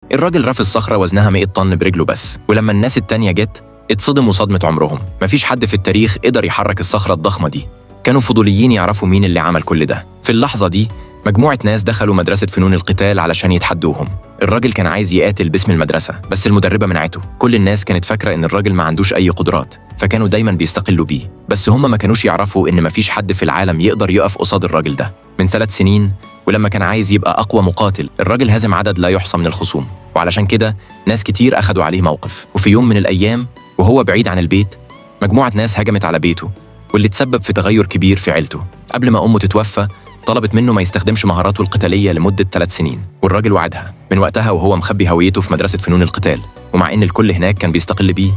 الراجل رفع الصخرة وزنها 100 طن برجله بس، ولما الناس التانية جت اتصدموا صدمة عمرهم. مفيش حد في التاريخ قدر يحرك الصخرة الضخمة دي. كانوا فضوليين يعرفوا مين اللي عمل كل ده. في اللحظة دي مجموعة ناس دخلوا مدرسة فنون القتال علشان يتحدوهم. الراجل كان عايز يقاتل باسم المدرسة، بس المدربة منعته. كل الناس كانت فاكرة إن الراجل ما عندوش أي قدرات، فكانوا دايما بيستقلوا بيه، بس هم ما كانوش يعرفوا إن مفيش حد في العالم يقدر يقف قصاد الراجل ده. من 3 سنين ولما كان عايز يبقى أقوى مقاتل، الراجل هزم عدد لا يحصى من الخصوم، وعلشان كده ناس كتير أخدوا عليه موقف. وفي يوم من الأيام وهو بعيد عن البيت، مجموعة ناس هجمت على بيته، واللي تسبب في تغير كبير في عيلته. قبل ما أمه تتوفى طلبت منه ما يستخدمش مهاراته القتالية لمدة 3 سنين، والراجل وعدها. من وقتها وهو مخبي هويته في مدرسة فنون القتال، ومع إن الكل هناك كان بيستقل بيه،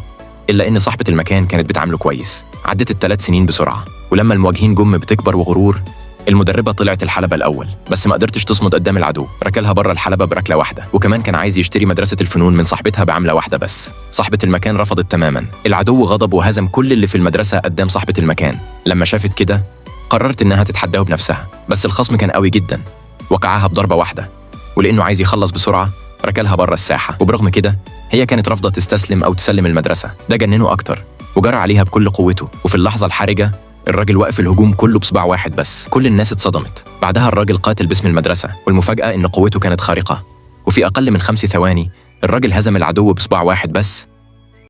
إلا إن صاحبة المكان كانت بتعامله كويس. عدت ال3 سنين بسرعة، ولما المواجهين جم بتكبر وغرور، المدربة طلعت الحلبة الأول، بس ما قدرتش تصمد قدام العدو، ركلها بره الحلبة بركلة واحدة. وكمان كان عايز يشتري مدرسة الفنون من صاحبتها بعملة واحدة، بس صاحبة المكان رفضت تماما. العدو غضب وهزم كل اللي في المدرسة قدام صاحبة المكان. لما شافت كده قررت إنها تتحداه بنفسها، بس الخصم كان قوي جدا، وقعها بضربة واحدة، ولأنه عايز يخلص بسرعة ركلها بره الساحة. وبرغم كده هي كانت رافضة تستسلم أو تسلم المدرسة. ده جننه أكتر وجرى عليها بكل قوته. وفي اللحظة الحرجة الراجل وقف الهجوم كله بصباع واحد بس. كل الناس اتصدمت. بعدها الراجل قاتل باسم المدرسة، والمفاجأة إن قوته كانت خارقة، وفي أقل من 5 ثواني الراجل هزم العدو بصباع واحد بس.